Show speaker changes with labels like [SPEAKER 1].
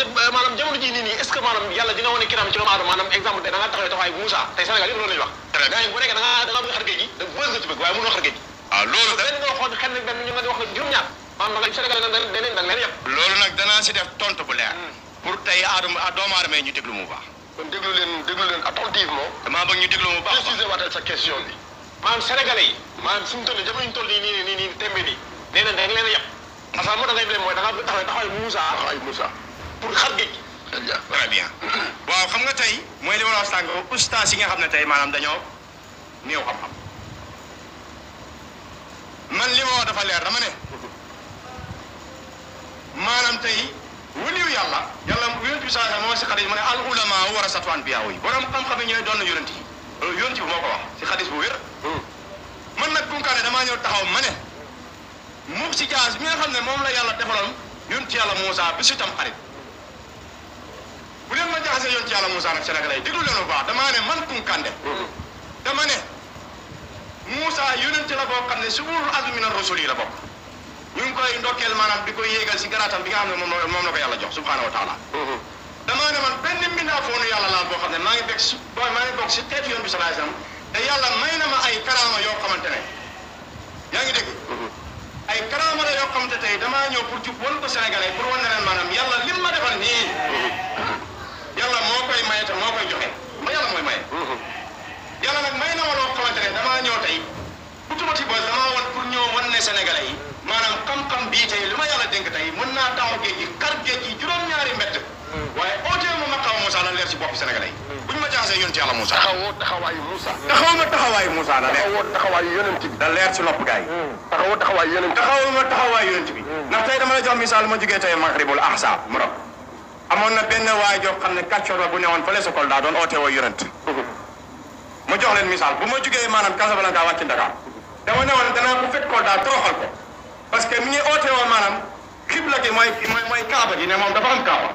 [SPEAKER 1] maanaam jamono ji nii est ce que maanaam yàlla dina wane kiram ci doomu aadama maanaam exemple tey da ngaa taxawee taxawaay bu Moussa tey Sénégal yëpp loolu la ñuy wax gaa yi bu nekkee da ngaa bëgg xar géej gi da bëgg nga ci bëgg waaye mënoo xar géej gi
[SPEAKER 2] waaw loolu
[SPEAKER 1] benn nga waxoon xel benn ñu nga di wax ne juróom-ñaar maanaam da nga Sénégal da leen yëpp
[SPEAKER 2] loolu nag danaa si def tontu bu leer pour tey doomu aadama yi ñu déglu mu baax
[SPEAKER 1] kon déglu leen attentivement
[SPEAKER 2] damaa bëgg ñu déglu mu baax
[SPEAKER 1] préciser waatal sa question bi maanaam sénégalais yi maanaam suñu toll jamono ñu toll nii tembe nii nee na da nga leen a yëpp parce que moo da ngay blé mooy da nga taxawee taxawaay Moussa pour xar géej gi
[SPEAKER 2] très bien waaw xam nga tey mooy li ma la wax sànq ustaas yi nga xam ne tey maanaam dañoo néew xam-xam man li ma wax dafa leer dama ne maanaam tey waliyu yàlla yonent bi saa moo si xadis mu ne al ulama warasatu anbiyaa yi borom xam-xam yi ñooy doon na yonent yi loolu yonent bi moo ko wax si xadis bu wér man nag bunkaane damaa ñëw taxaw ma ne mu si jaas mi nga xam ne moom la yàlla defaloon yonent yàlla Moussa bi si tam xarit bu leen ma jaxasee yonent yàlla Moussa nag Sénégalais yi déglu leen bu baax damaa ne man Kunkande dama ne Moussa yonent la boo xam ne si ulul azmi mina rusul yi la bokk ñu ngi koy ndokkeel maanaam di koy yéegal si garaatam bi nga xam ne moom la ko yàlla jox subhaanahu wa taala damaa ne man benn mbindaa foonu yàlla laal boo xam ne maa ngi bokk si teetu yoon bi salaay salaam te yàlla may na ma ay karaama yoo xamante ne yaa ngi dégg ay karaama la yoo xamante tey damaa ñëw pour jub wan ko Sénégalais pour wan ne leen maanaam yàlla lim ma defal nii yàlla moo koy maye te moo koy joxe ma yàlla mooy maye yàlla nag may na ma loo xamante ne damaa ñëw tey bu tubati boos damaa wan pour ñëw wan ne Sénégalais yi maanaam xam-xam bii tey li ma yàlla dénk tey mën naa taxaw géej gi kar géej gi juróom-ñaari mbett waaye ootee ma xaw Moussa la leer si bopp Sénégalais yi buñ ma jaxasee yonent yàlla Moussa
[SPEAKER 1] taxawaayu Moussa
[SPEAKER 2] taxawaayu Moussa la leer
[SPEAKER 1] taxawaayu yonent bi
[SPEAKER 2] da leer si lopp gaay
[SPEAKER 1] taxawaayu yonent
[SPEAKER 2] bi ndax tey dama la jox misaal ma jógee tey Maghribul Ahzab mu rab amoon na benn waay joo xam ne kàccoor la bu newoon fële sa Kolda doon oote woo yonent ma jox leen misaal bu ma jógee maanaam Casablanca wàcc Dakar dama newoon danaa ko fekk Kolda toroxal ko parce que mi ngi oote woo maanaam xibla gi mooy kaaba gi ne moom dafa am kaaba